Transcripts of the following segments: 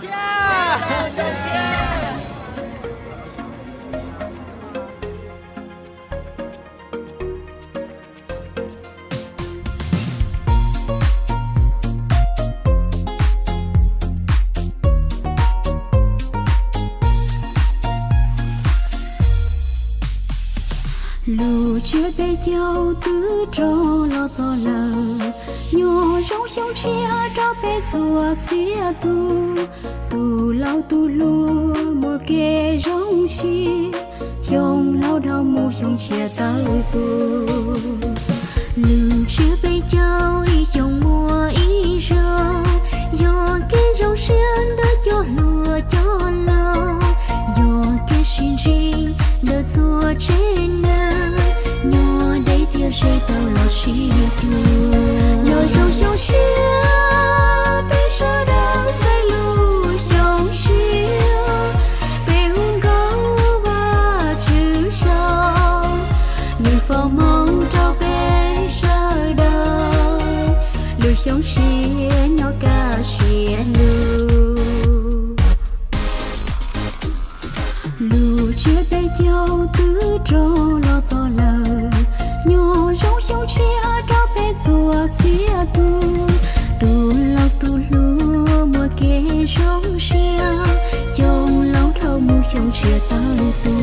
Lub tsiab peb caug twb rov los txog lawm, nyob zoo xyoo tshiab rau peb txhua txhia tus, tus laus tus hluas muaj kev zoo siab, xyoo laus dhau mus xyoo tshiab tawm tuaj. Lub tsiab peb caug ib xyoos muaj ib zaug, yog kev zoo siab ntawm cov hluas cov laus, yog kev sib ntsib ntawm txhua tsev neeg, nyob deb thiab ze tau los sib cuag. Nyob zoo xyoo tshiab peb sawv daws txais lub xyoo tshiab, peb hu nkauj Vajtswv tsaug, nws foom hmoov rau peb sawv daws, lub xyoo tshiab nyob kaj siab lug. Lub tsiab peb caug twb rov los txog lawm, nyob zoo xyoo tshiab rau peb txhua txhia tus, tus laus tus hluas muaj kev zoo siab, xyoo laus dhau mus xyoo tshiab tawm tuaj.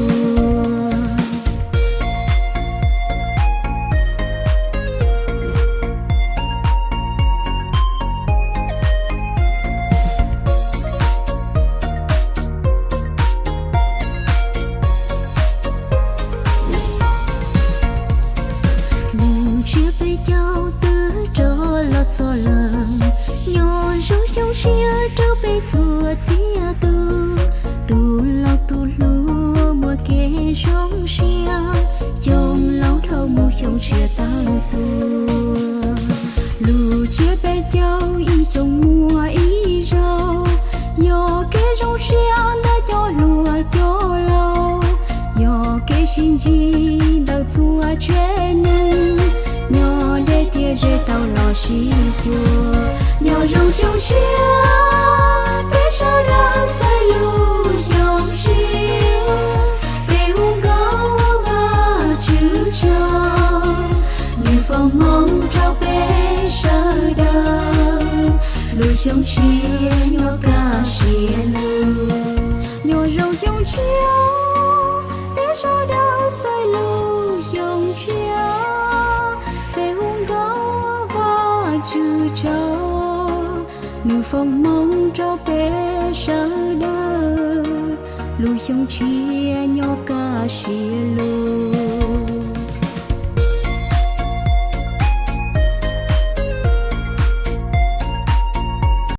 Lub tsiab peb caug twb rov los txog lawm, nyob zoo xyoo tshiab rau peb txhua txhia tus, tus laus tus hluas muaj kev zoo siab, xyoo laus dhau mus xyoo tshiab tawm tuaj. Lub tsiab peb caug ib xyoos muaj ib zaug, yog kev zoo siab ntawm cov hluas cov laus, yog kev sib ntsib ntawm txhua tsev neeg, nyob deb thiab ze tau los sib cuag. Nyob zoo xyoo tshiab peb sawv daws txais lub xyoo tshiab, peb hu nkauj Vajtswv tsaug, nws foom hmoov rau peb sawv daws, lub xyoo tshiab nyob kaj siab lug. Nyob zoo xyoo tshiab peb sawv daws txais lub xyoo tshiab, peb hu nkauj Vajtswv tsaug, nws foom hmoov rau peb sawv daws, lub xyoo tshiab nyob kaj siab lug.